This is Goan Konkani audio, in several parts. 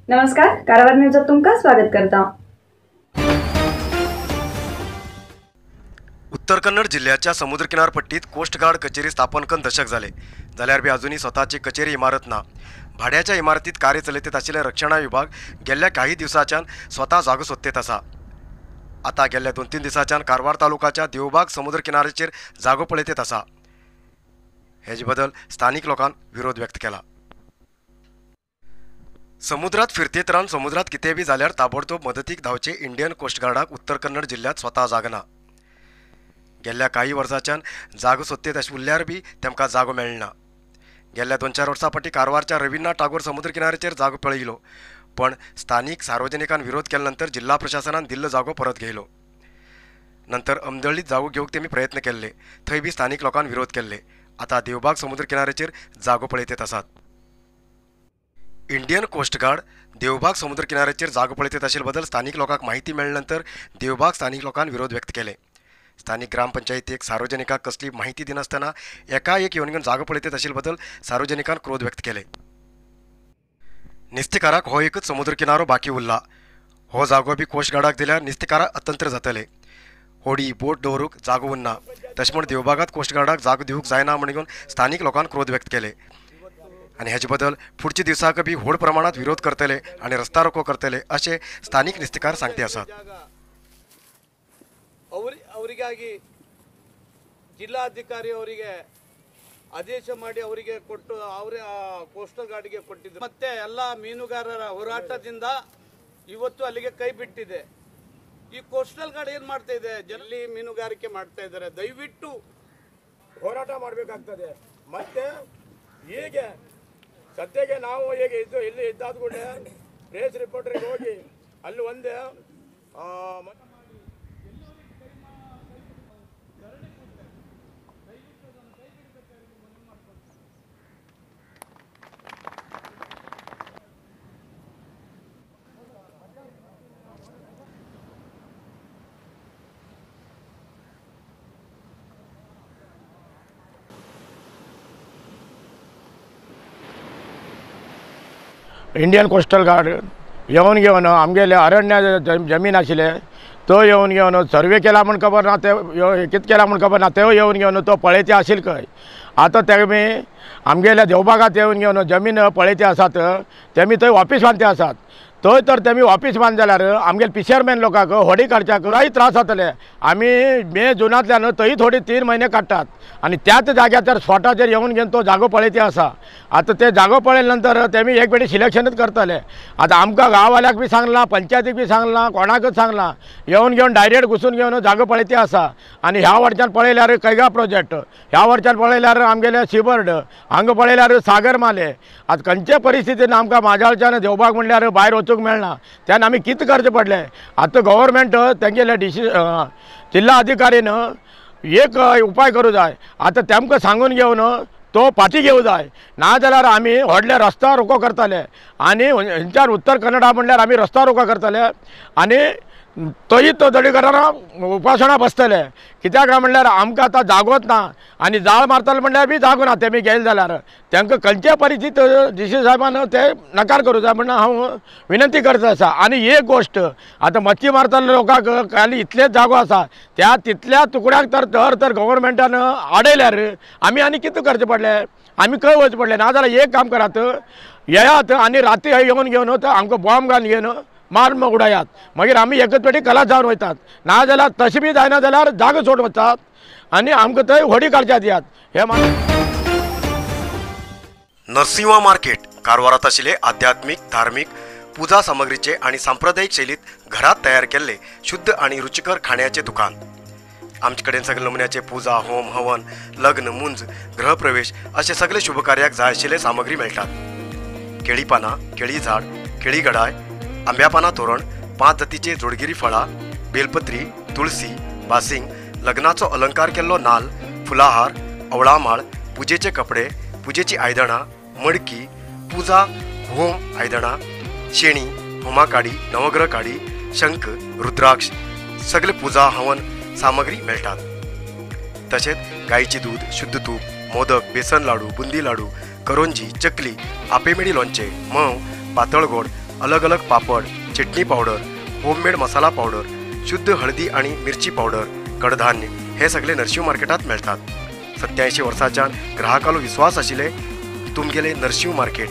नमस्कार, कारवार न्यूजात तुमकां स्वागत करता। उत्तर कन्नड जिल्ह्याच्या समुद्र किनारपट्टीत कोस्ट गार्ड कचेरी स्थापन करून दशक झाले जाल्यार बी अजूनही स्वतःची कचेरी इमारत ना। भाड्याच्या इमारतीत कार्य चलयत आशिल्ले रक्षणा विभाग गेल्ल्या काही दिवसाच्यान स्वतः जागो सोदतेत आसा। आता गेल्ल्या 2-3 दिसाच्यान कारवार तालुकाच्या देवबाग समुद्र किनाऱ्याचेर जागो पळयतेत आसा। हेजे बदल स्थानिक लोकांन विरोध व्यक्त केला। समुद्रात फिरतेत रावन समुद्रात कितें बी जाल्यार ताबडतोब मदतीक धांवचे इंडियन कोस्ट गार्डाक उत्तर कन्नड जिल्ह्यात स्वतः जागना। गेल्ल्या काही वर्सांच्यान जागो सोदतेत अशें उरल्यार बी तेमकां जागो मेळना। गेल्ल्या 2-4 वर्सां फाटीं कारवारच्या रवीन्द्रनाथ टागोर समुद्र किनाऱ्याचेर जागो पळयलो, पण स्थानिक सार्वजनिकान विरोध केल्या नंतर जिल्हा प्रशासनान दिल्लो जागो परत घेयलो। नंतर अमदळीत जागो घेवंक तेमी प्रयत्न केल्ले, थंय बी स्थानिक लोकांन विरोध केल्ले। आतां देवबाग समुद्र किनाऱ्याचेर जागो पळयतेत आसात। इंडियन कोस्ट गार्ड देवबाग समुद्र किनाऱ्याचेर जागो पळयतेत आशिल्ले बदल स्थानिक लोकांक माहिती मेळ्ळे नंतर देवबाग स्थानिक लोकांन विरोध व्यक्त केले। स्थानिक ग्रामपंचायतीक सार्वजनिकांक कसली माहिती दिनासतना एकाएक येवन घेवन जागो पळयतेत आशिल्ले बदल सार्वजनिकान क्रोध व्यक्त केले। निस्तेकाराक हो एकच समुद्र किनारो बाकी उरला। हो जागो बी कोस्ट गार्डाक दिल्यार निस्तेकाराक अतंत्र जातले। होडी बोट दवरूंक जागो उरना। तशें म्हूण देवबागांत कोस्ट गार्डाक जागो दिवंक जायना म्हण घेवन स्थानिक लोकांन क्रोध व्यक्त केले आनी हेजे बदल फुडच्या दिवसाक बी व्हड प्रमाणांत विरोध करतले आनी रस्ता रोको करतले अशें स्थानिक निस्तेकार सांगते आसात। ಅವರಿಗಾಗಿ ಜಿಲ್ಲಾಧಿಕಾರಿ ಅವರಿಗೆ ಆದೇಶ ಮಾಡಿ ಅವರಿಗೆ ಕೊಟ್ಟು ಅವರೇ ಕೋಸ್ಟಲ್ ಗಾರ್ಡ್ಗೆ ಕೊಟ್ಟಿದ್ದರು। ಮತ್ತೆ ಎಲ್ಲ ಮೀನುಗಾರರ ಹೋರಾಟದಿಂದ ಇವತ್ತು ಅಲ್ಲಿಗೆ ಕೈ ಬಿಟ್ಟಿದೆ। ಈ ಕೋಸ್ಟಲ್ ಗಾರ್ಡ್ ಏನು ಮಾಡ್ತಾ ಇದೆ, ಜಲ್ಲಿ ಮೀನುಗಾರಿಕೆ ಮಾಡ್ತಾ ಇದ್ದಾರೆ। ದಯವಿಟ್ಟು ಹೋರಾಟ ಮಾಡಬೇಕಾಗ್ತದೆ। ಮತ್ತೆ ಹೀಗೆ ಸದ್ಯಕ್ಕೆ ನಾವು ಈಗ ಇದ್ದು ಇಲ್ಲಿ ಇದ್ದಾದ ಕೂಡಲೇ ಪ್ರೆಸ್ ರಿಪೋರ್ಟರ್ಗೆ ಹೋಗಿ ಅಲ್ಲಿ ಒಂದೇ इंडियन कोस्टल गार्ड येवन घेवन आमगेले अरण्य जमीन आशिल्ले तो येवन घेवन सर्वे केला म्हूण खबर ना, ते कितें केला म्हूण खबर ना, ते येवन घेवन तो पळयते आशिल्ले खंय। आतां तेमी आमगेल्या देवबागांत येवन घेवन जमीन पळयते आसात, तेमी थंय ऑफीस बांदते आसात। थंय तर तेमी ऑफीस बांद जाल्यार आमगेले फिशरमॅन लोकांक होडी काडच्याक पुराय त्रास जातले। आमी मे जुनांतल्यान थंय थोडी 3 म्हयने काडटात आनी त्याच जाग्याचेर स्पॉटाचेर येवन घेवन तो जागो पळयते आसा। आतां ते जागो पळयले नंतर तेमी एक पेटी सिलेक्शनूच करतले। आतां आमकां गांववाल्याक बी सांगलां, पंचायतीक बी सांगलां, कोणाकच सांगलां, येवन घेवन डायरेक्ट घुसून घेवन जागो पळयते आसा। आनी ह्या वर्सान पळयल्यार कैगा प्रोजेक्ट, ह्या वर्सान पळयल्यार आमगेले सीबर्ड, हांगा पळयल्यार सागर माले। आतां खंयचे परिस्थितीन आमकां माजाळच्यान देवबाग म्हणल्यार भायर वचूंक मेळना, तेन्ना आमी कितें करचें पडलें। आतां गव्हर्मेंट तेंगेले डिसी जिल्हा अधिकारीन एक उपाय करूं जाय। आतां तेमकां सांगून घेवन तो फाटीं घेवं जाय, नाजाल्यार आमी व्हडले रस्ता रोको करतले आनी हेंच्यान उत्तर कन्नडा म्हणल्यार आमी रस्ता रोको करतले आनी तोय तो दडीकरां उपासणां बसतले। कित्याक काय म्हणल्यार आमकां आतां जागोच ना आनी जाळ मारतले म्हणल्यार बी जागो ना। तेमी गेले जाल्यार तांकां खंयचे परिस्थितीत डी सी साहेबान ते नकार करूं जाय म्हण हांव विनंती करता आसा। आनी एक गोश्ट आतां मच्छी मारतले लोकांक खाली इतलेच जागो आसा, त्या तितल्या तुकड्याक तर तर तर गव्हर्मेंटान आडयल्यार आमी आनी कितें करचें पडलें, आमी खंय वचचें पडलें। नाजाल्यार एक काम करात, येयात आनी राती येवन घेवन आमकां बॉम्ब घालून घेवन मार उडयात, मागीर आमी एकच पेटी कला जावन वयतात। नाजाल्यार तशें बी जायना जाल्यार जागो सोडून वतात आनी आमकां थंय होडी काडच्या दियात। हे नरसिंहा मार्केट कारवारात आशिल्ले आध्यात्मिक, धार्मिक पूजा सामग्रीचे आनी सांप्रदायिक शैलीत घरात तयार केल्ले शुद्ध आनी रुचिकर खाण्याचे दुकान। आमचे कडेन सगळे नमुन्याचे पूजा, होम, हवन, लग्न, मुंज, गृहप्रवेश अशे सगळे शुभकार्याक जाय आशिल्ले सामग्री मेळटात। केळी पानां, केळी झाड, केळी गडाय, आंब्यापाना तोरण, 5 जातीचे जोडगिरी फळां, बेलपत्री, तुळसी, बासिंग, लग्नाचो अलंकार केल्लो नाल, फुलाहार, अवळामाळ, पुजेचे कपडे, पुजेची आयदनां, मडकी, पूजा होम आयदनां, शेणी, होमाकाडी, नवग्रह काडी, शंख, रुद्राक्ष सगळे पूजा हवन सामग्री मेळटात। तशेंच गायचे दूध, शुद्ध तूप, मोदक, बेसन लाडू, बुंदी लाडू, करोंजी, चकली, आपेमेडी लोणचें, म्होंव, पातळ गोड, अलग अलग पापड, चटणी पावडर, होममेड मसाला पावडर, शुद्ध हळदी आणि मिरची पावडर, कडधान्य हे सगळे नरशिंव मार्केटात मेळतात. 87 वर्सांच्यान ग्राहकालो विश्वास आशिल्ले तुमगेले नरशिंव मार्केट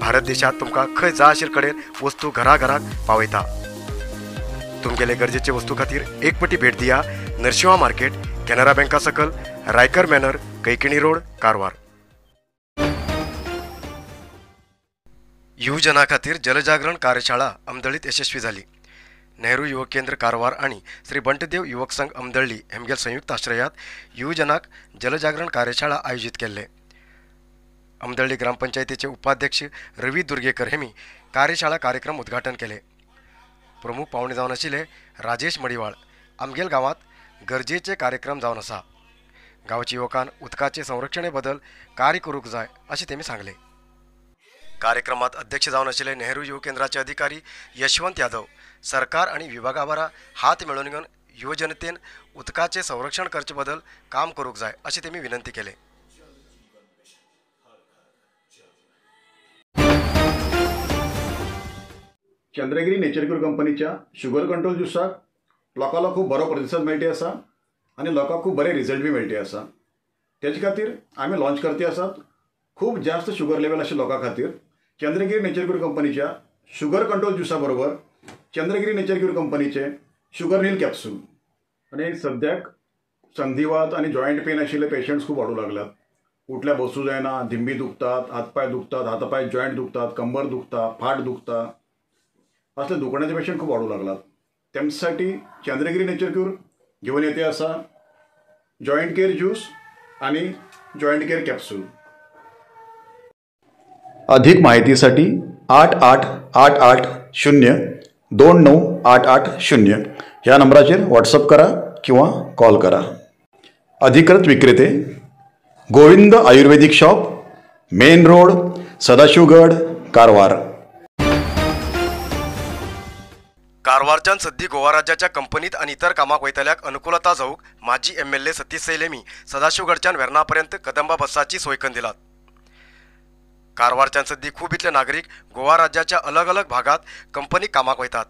भारत देशात तुमकां खंय जाय आशिल्ले कडेन वस्तू घराघराक पावयता. तुमगेले गरजेचे वस्तू खातीर एक पटी भेट दिया नरशिंवा मार्केट, कॅनरा बँका सकल, रायकर मॅनर, कैकिणी रोड, कारवार. युवजना खातीर जलजागरण कार्यशाळा अमदळीत यशस्वी झाली. नेहरू युवक केंद्र कारवार आणि श्री बंटदेव युवक संघ अमदळ्ळी हेमगेल संयुक्त आश्रयात युवजनाक जलजागरण कार्यशाळा आयोजित केल्ले. अमदळ्ळी ग्रामपंचायतीचे उपाध्यक्ष रवी दुर्गेकर हेमी कार्यशाळा कार्यक्रम उद्घाटन केले. प्रमुख पावणे जावन आशिल्ले राजेश मडिवाळ आमगेल गांवात गरजेचे कार्यक्रम जावन आसा. गांवच्या युवकान उदकाचे संरक्षणे बदल कार्य करूंक जाय अशें तेमी सांगले. कार्यक्रमात अध्यक्ष जावन आशिल्ले नेहरू युवक केंद्राचे अधिकारी यशवंत यादव सरकार आणि विभागा बरा हात मेळोवन घेवन युवजनतेन उदकाचे संरक्षण करचे बदल काम करूंक जाय अशें तेमी विनंती केले. चंद्रगिरी नेचर क्यूर कंपनीच्या शुगर कंट्रोल ज्युसाक लोकांलो खूब बरो प्रतिसाद मेळटी आसा आनी लोकांक खूब बरे रिजल्ट बी मेळटी आसा. तेजे खातीर आमी लॉन्च करते आसात खूब जास्त शुगर लेवल आशिल्ल्या लोकां खातीर चंद्रगिरी नेचर क्यूर कंपनीच्या शुगर कंट्रोल ज्युसा बरोबर चंद्रगिरी नेचर क्यूर कंपनीचे शुगर नील कॅप्सूल. आनी सद्याक संधिवात आनी जॉयंट पेन आशिल्ले पेशंट्स खूब वाडूं लागल्यात. उठल्या बसूं जायना, धिंबी दुखतात, हातपांय दुखतात, हातापांय जॉयंट दुखतात, कंबर दुखता, फाट दुखता, असले दुखण्याचे पेशंट खूब वाडूं लागलात. तेमसाठी चंद्रगिरी नेचर क्यूर घेवन येते आसा जॉयंट केअर ज्यूस आणि जॉयंट केअर कॅप्सूल. अधिक माहितीसाठी 8 8 8 8 0 2 9 8 8 0 ह्या नंबराचेर व्हॉट्सअप करा किंवा कॉल करा. अधिकृत विक्रेते Govind Ayurvedic shop, main road, Sadashivgad, Karwar. कारवारच्यान सद्दी गोवा राज्याच्या कंपनीत आनी इतर कामाक वयतल्याक अनुकूलता जावंक माजी MLA Satish Sail हेमी सदाशिवगडच्यान वेर्णापर्यंत कदंबा बसाची सोय करून दिलात. कारवारच्यान सद्दी खूब इतले नागरीक गोवा राज्याच्या अलग अलग भागात कंपनी कामाक वयतात.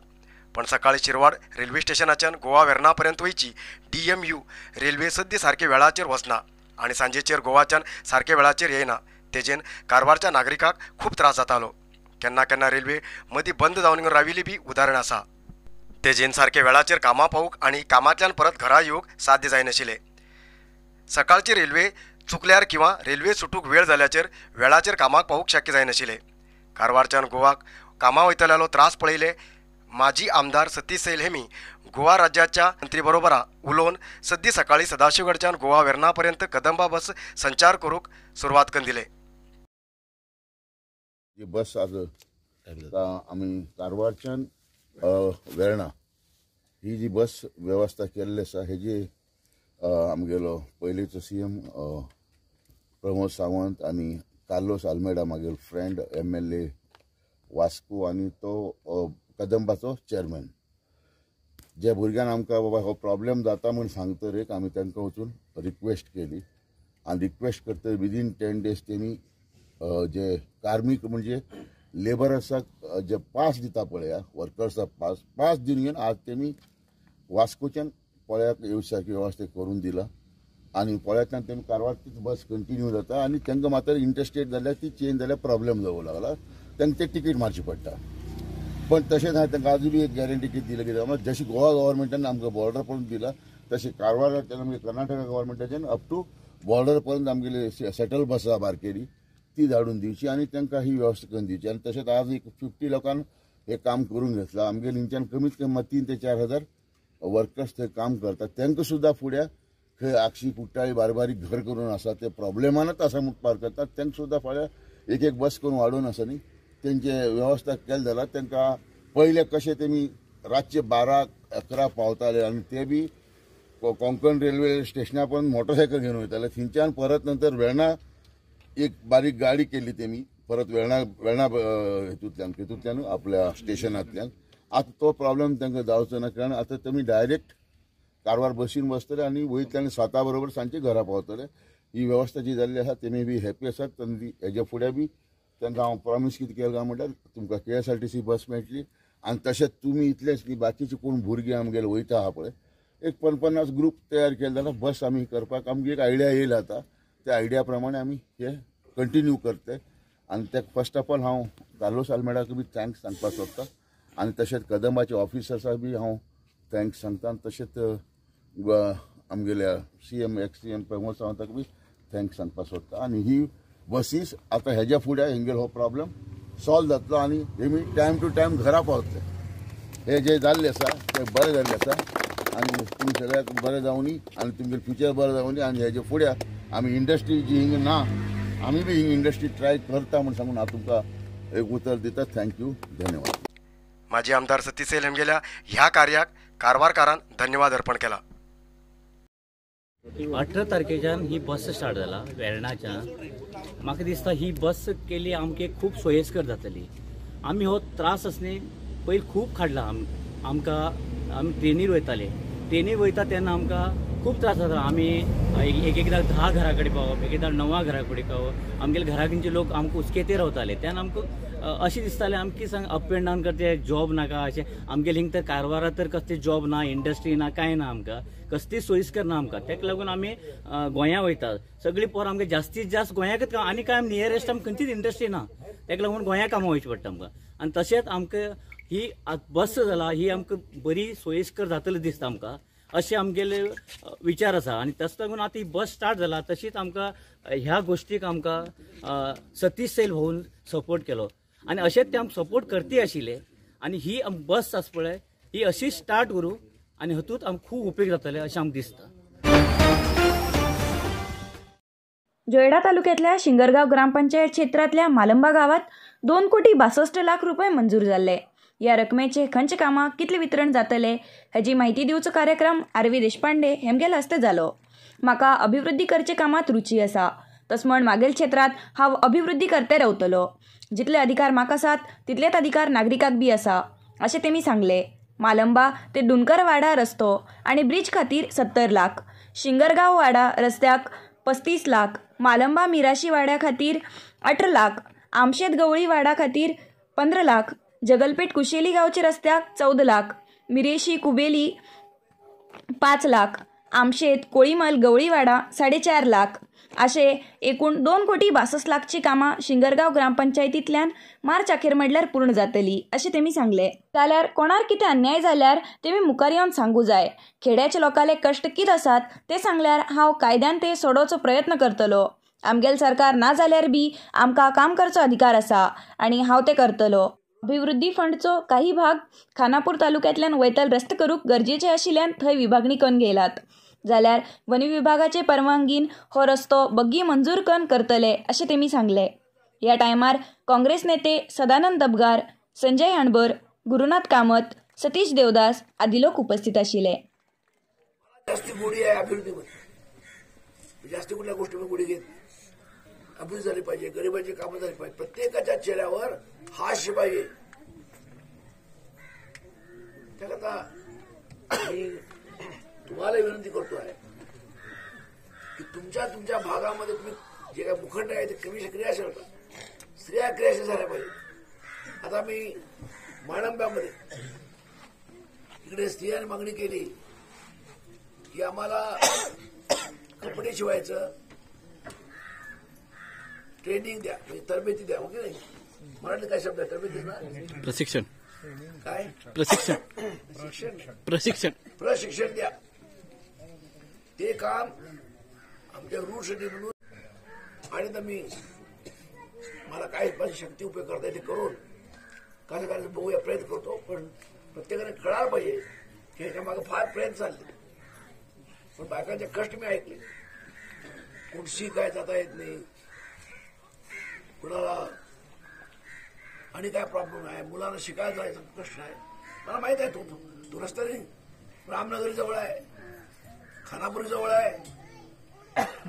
पण सकाळी Shirwad railway स्टेशनाच्यान Goa वेर्णापर्यंत वयची DMU railway सद्दी सारके वेळाचेर वचना आनी सांजेचेर गोवाच्यान सारके वेळाचेर येयना. तेजेन कारवारच्या नागरिकाक खूब त्रास जातालो. केन्ना केन्ना रेल्वे मदीं बंद जावन राविल्ली बी उदाहरण आसा. तेजेन सारके वेळाचेर कामां पावूंक आनी कामांतल्यान परत घरा येवंक साध्य जायनाशिल्लें. सकाळची रेल्वे चुकल्यार किंवा रेल्वे सुटूंक वेळ जाल्याचेर वेळाचेर कामाक पावूंक शक्य जायनाशिल्लें. कारवारच्यान गोवाक कामां वयतल्यालो त्रास पळयले माजी आमदार सतीश सैल हेमी गोवा राज्याच्या मंत्री बरोबर उलोवन सद्दी सकाळी सदाशिवगडच्यान गोवा वेर्णापर्यंत कदंबा बस संचार करूंक सुरवात करून दिले. ही बस आज आमी कारवारच्यान वेर्णा ही जी बस वेवस्था केल्ली आसा हेजी आमगेलो पयलींचो CM Pramod Sawant आनी कार्लोस आल्मेडा मागीर फ्रेंड MLA Vasco आनी तो कदंबाचो चेअरमॅन, जे भुरग्यान आमकां बाबा हो प्रॉब्लेम जाता म्हूण सांगतर एक आमी तांकां वचून रिक्वेस्ट केली आनी रिक्वेस्ट करतकीर विदीन 10 डेज तेमी जे कार्मीक म्हणजे लेबर्साक जे पास दिता पळया वर्कर्साक पास पास दिवन घेवन आज तेमी वास्कोच्यान पोळ्याक येवच्या सारकी वेवस्था करून दिला आनी पोळ्यांतल्यान तेमी कारवार तीच बस कंटिन्यू जाता आनी तांकां मात्र इंटरस्टेट जाल्यार ती चेंज जाल्यार प्रॉब्लेम जावूं लागला, तांकां ते तिकीट मारची पडटा. पण तशेंच हांवें तांकां आजून बी एक गॅरंटी कितें दिली कित्याक जशी गोवा गव्हर्मेंटान आमकां बॉर्डर पर्यंत दिला तशें कारवाराच्यान आमगे कर्नाटका गव्हर्मेंटाच्यान अप टू बॉर्डर पर्यंत आमगेली सेटल बस आसा बारकेली ती धाडून दिवची आनी तांकां ही वेवस्था करून दिवची. आनी तशेंच आज एक 50 लोकांक हें काम करून घेतलां. आमगेले हिंच्यान कमीत कमी 3 ते 4 हजार वर्कर्स थंय काम करतात, तांकां सुद्दां फुड्या खंय आक्षी कुट्टाळी बारीक बारीक घर करून आसा ते प्रॉब्लेमानच आसा म्हूण पार करतात, तांकां सुद्दां फाल्यां एक एक बस करून वाडोवन आसा न्ही तेंचे वेवस्था केली जाल्यार तांकां पयले कशें तेमी रातचे 12-11 पावताले आनी ते बी कोंकण रेल्वे स्टेशना पर्यंत मोटरसायकल घेवन वयताले, थंयच्यान परत नंतर वेर्णा एक बारीक गाडी केली तेमी परत वेर्णा वेर्णा हितूंतल्यान तितूंतल्यान आपल्या स्टेशनांतल्यान. आतां तो प्रॉब्लेम तांकां जावचो ना, कारण आतां तेमी डायरेक्ट कारवार बसीन बसतले आनी वयतले आनी 7 बरोबर सांजचे घरा पावतले. ही वेवस्था जी जाल्ली आसा तेमी बी हॅपी आसात आनी हेज्या फुडें बी तांकां हांव प्रॉमीस कितें केलें काय म्हणल्यार तुमकां KSRTC बस मेळटली आनी तशेंच तुमी इतलेंच न्ही बाकीची कोण भुरगीं आमगेले वयता आहा पळय एक 50 ग्रूप तयार केले जाल्यार बस आमी करपाक आमगे एक आयडिया येयला आतां त्या आयडिया प्रमाणे आमी हे कंटिन्यू करते आनी ते फर्स्ट ऑफ ऑल हांव कार्लोस आल्मेडाक बी thanks सांगपाक सोदता आनी तशेंच कदंबाचे ऑफिसर्साक बी हांव thanks सांगता आनी तशेंच आमगेल्या CM ex CM Pramod सावंताक बी thanks सांगपाक सोदता आनी ही बसीस आतां हेज्या फुडें हेंगेलो हो प्रॉब्लम सॉल्व जातलो आनी हेमी टायम टू टायम घरा पावतले. हे जे जाल्लें आसा तें बरें जाल्लें आसा आनी तुमी सगळ्याक बरें जावनी आनी तुमगेलें फ्युचर बरें जावनी आनी हेजे फुडें आमी इंडस्ट्री जी हिंग ना आमी बी हिंग इंडस्ट्री ट्राय करता म्हूण सांगून हांव तुमकां एक उतर दिता. Thank you, धन्यवाद. माजी आमदार सतीश सैल हेमगेल्या ह्या कार्याक कारवारकारान धन्यवाद अर्पण केला. 18 तारखेच्यान ही बस स्टार्ट जाला वेर्णाच्यान. म्हाका दिसता ही बस केली आमकां खूब सोयीस्कर जातली. आमी हो त्रास आसनी पयलीं खूब काडला. आमकां आमी ट्रेनीर वयताले, ट्रेनीर वयता तेन्ना आमकां खूब त्रास जाता. आमी एक एकदां 10 घरा कडेन पावप, एक एकदां 9 घरा कडेन पावप. आमगेले घराकडचे लोक आमकां उस्केते रावताले. तेन्ना आमकां अशें दिसतालें आमकां सांग अप एंड डावन करचे जॉब नाका अशें. आमगेले हिंग तर कारवारा तर कसली जॉब ना, इंडस्ट्री ना, कांय ना, आमकां कसली सोयीस्कर ना आमकां. ताका लागून आमी गोंया वयता सगळीं पोरां आमकां जास्तीत जास्त गोंयाकच काम आनी काय नियरेस्ट आमकां खंयचीच इंडस्ट्री ना, ताका लागून गोंया कामां वयचें पडटा आमकां. आनी तशेंच आमकां ही बस जाला ही आमकां बरी सोयीस्कर जातली दिसता आमकां, अशें आमगेले विचार आसा. आनी ताका लागून आतां ही बस स्टार्ट जाला तशीच आमकां ह्या गोश्टीक आमकां सतीश सैल भाऊन सपोर्ट केलो आनी अशेंच ते आमकां सपोर्ट करती आशिल्ले. आनी ही बस आसा पळय ही अशीच स्टार्ट करूं आनी हातूंत आमकां खूब उपेग जातले अशें आमकां दिसता. जोयडा तालुक्यातल्या शिंगरगांव ग्रामपंचायत क्षेत्रांतल्या मालंबा गावात 2,62,00,000 रुपये मंजूर जाल्ले. या रकमेचे खंयचे कामां कितले वितरण जातले हेजी माहिती दिवचो कार्यक्रम आरवी देशपांडे हेमगेले हस्ते जालो. म्हाका अभिवृद्धी करचे कामात रुची आसा, तस म्हण मागील क्षेत्रात हांव अभिवृद्धी करते रावतलो. जितले अधिकार म्हाका आसात तितलेच अधिकार नागरिकाक बी आसा अशें तेमी सांगले. मालंबा ते डुनकरवाडा रस्तो आनी ब्रिज खातीर 70 लाख, शिंगरगांव वाडा रस्त्याक 35 लाख, मालंबा मिराशी वाड्या खातीर 18 लाख, आमशेत गवळी वाडा खातीर 15 लाख, जगलपेठ कुशेली गांवचे रस्त्याक 14 लाख, मिरेशी कुबेली 5 लाख, आमशेत कोळीमल गवळीवाडा 4.5 लाख असे एकूण 2,62,00,000ची कामां शिंगरगांव ग्रामपंचायतींतल्यान मार्च अखेर म्हणल्यार पूर्ण जातली अशें तेमी सांगले. जाल्यार कोणार कितें अन्याय जाल्यार तेमी मुखार येवन सांगू जाय. खेड्याच्या लोकांले कश्ट कितें आसात ते सांगल्यार हांव कायद्यान ते सोडोवचो प्रयत्न करतलो. आमगेल सरकार ना जाल्यार बी आमकां काम करचो अधिकार आसा आनी हांव ते करतलो. अभिवृद्धी फंडचो काही भाग खानापूर तालुक्यांतल्यान वैतल रस्त करूंक गरजेचे आशिल्ल्यान थंय विभागणी करून घेयलात. जाल्यार वन विभागाचे परवानगीन हो रस्तो बग्गी मंजूर करून करतले अशें तेमी सांगले. ह्या टायमार काँग्रेस नेते सदानंद दबगार, संजय हणबर, गुरुनाथ कामत, सतीश देवदास आदी लोक उपस्थित आशिल्ले. जास्ती गोडी आहे अभिवृद्धीमध्ये, जास्ती कुठल्या गोष्टीमध्ये गोडी घेत अभिवृद्धी झाली पाहिजे, गरिबांची कामं झाली पाहिजे, प्रत्येकाच्या चेहऱ्यावर हास्य पाहिजे. त्याकरता मी तुम्हाला विनंती करतो आहे की तुमच्या तुमच्या भागामध्ये तुम्ही जे काही मुखंड आहे ते कमी क्रियाशील होतात, स्त्रिया क्रियाशील झाल्या पाहिजे. आता मी माणंब्यामध्ये इकडे स्त्रियांनी मागणी केली की आम्हाला कपडे शिवायचं ट्रेनिंग द्या, म्हणजे तरबेती द्या. ओके नाही, मराठीत काय शब्द आहे तरबेती ना? प्रशिक्षण. काय प्रशिक्षण? प्रशिक्षण प्रशिक्षण द्या. ते काम आमच्या रूटसाठी म्हणून आणि तर मी मला काय माझी शक्ती उपयोग करता येते करून कसं करायचं बघूया, प्रयत्न करतो. पण प्रत्येकाने कळायला पाहिजे की ह्याच्या मागे फार प्रयत्न चालले. पण बायकांचे कष्ट मी ऐकले, कोण काय जाता येत नाही, कुणाला आणि काय प्रॉब्लेम आहे, मुलांना शिकायला जायचा प्रश्न आहे. मला माहित आहे तो रस्ता नाही, रामनगरी जवळ आहे, खानापुरी जवळ आहे,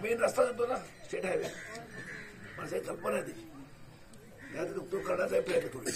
मेन रस्ता जातो ना स्टेट हायवे. माझं एक कल्पना आहे त्याची, त्यात तो करण्याचा प्रयत्न थोडी.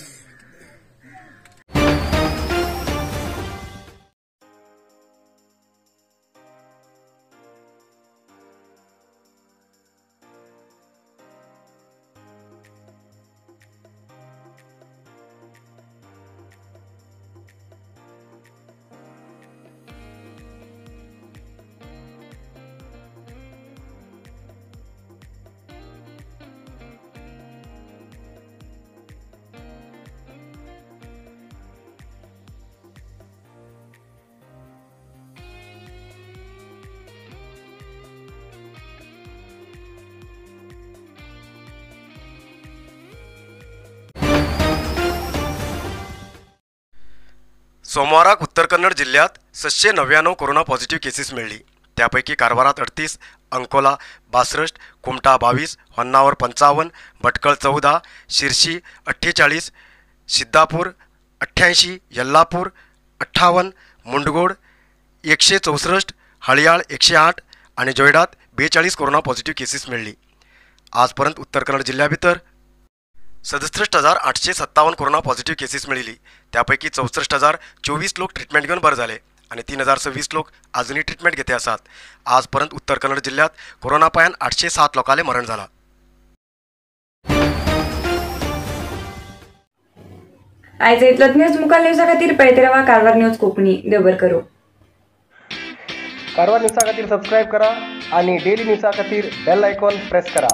सोमवाराक उत्तर कन्नड जिल्ह्यात 799 कोरोना पॉझिटिव्ह केसीस मेळ्ळी. त्यापैकी कारवारात 38, अंकोला 62, कुमठा 22, होन्नावर 55, भटकळ 14, शिरशी 48, सिद्धापूर 88, यल्लापूर 58, मुंडगोड 164, हळयाळ 108 आणि जोयडात 42 कोरोना पॉझिटिव्ह केसीस मेळ्ळी. आजपर्यंत उत्तर कन्नड जिल्ह्याभितर 67,857 कोरोना पॉझिटिव्ह केसीस मेळिल्ली. त्यापैकी 64,024 लोक ट्रिटमेंट घेवन बरे जाले आनी 3,026 लोक अजूनय ट्रिटमेंट घेते आसात. आजपर्यंत उत्तर कन्नड जिल्ह्यात कोरोना पायान 807 लोकांले मरण जाला. आयज इतलोच न्यूज मुखार न्यूजा खातीर पळयत रावा कारवार न्यूज कोंकणी. देव बरें करूं. कारवार न्यूजा खातीर सबस्क्रायब करा आणि डेली न्यूजा खातीर बेल आयकॉन प्रेस करा.